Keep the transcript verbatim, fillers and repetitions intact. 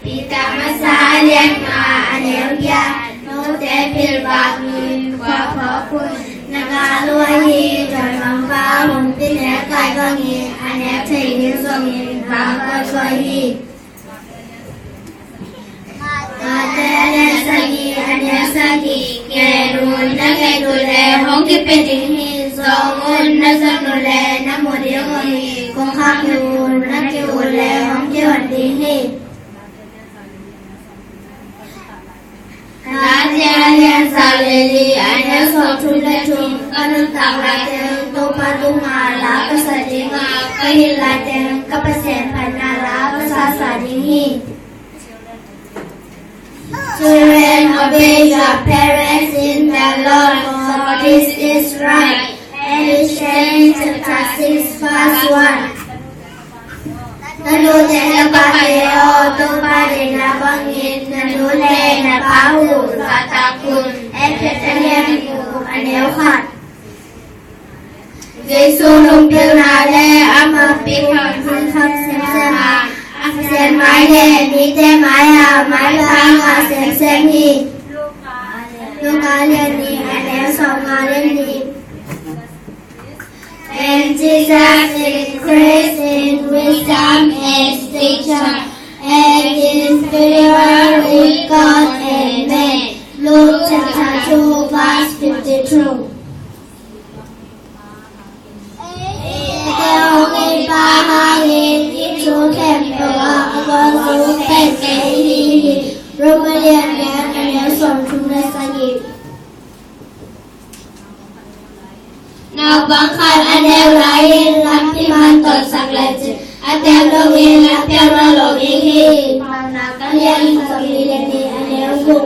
Peter Masa a lian nga a neu giat. Note pilvang in, kua phawk un. Na gal uh ahi tonmangpa hong pinek lai bangin a nek thei ding zongin vang kawikawi hi. Mate a lian sagih a neu sagih. Ngen un, na nget uh leh hong kipia ding hi. Zong un, na zon uh leh na mu ding uh hi. Kong khak un, na kiu uh leh hong kihon ding hi. Galatia a lian za le li a neu sawmthum le thum. Ka nuntak laiteng Topa tungah la ka sa ding a, ka hilh laiteng ka Pasian phatna la ka sa sa ding hi. Children, obey your parents in the Lord, for this is right. Ephesians chapter six, verse one. Na nute na pate aw, Topa deihna bangin na nu le na pa uh zahtak un. Efesa a lian guk a neu khat. Jesu lungpilna le ama pik hong khat semsem a, a Pasian mai le mite mai-ah maipha ngah semsem hi. Luka a lian nih a neu sawmnga le nih. And Jesus increased in wisdom and stature and in favor with God and men. Luke chapter two, verse fifty-two. Ei hong ei pa hangin i thu khempeuh ah a gualzo pen kei hi. Rom a lian giat a neu sawmthum le sagih. Naupang khat a neu lai-in lampi man tonsak lecin a tel dongin lampi ah mat lo ding hi. Paunak a lian sawmnih le nih a neu guk.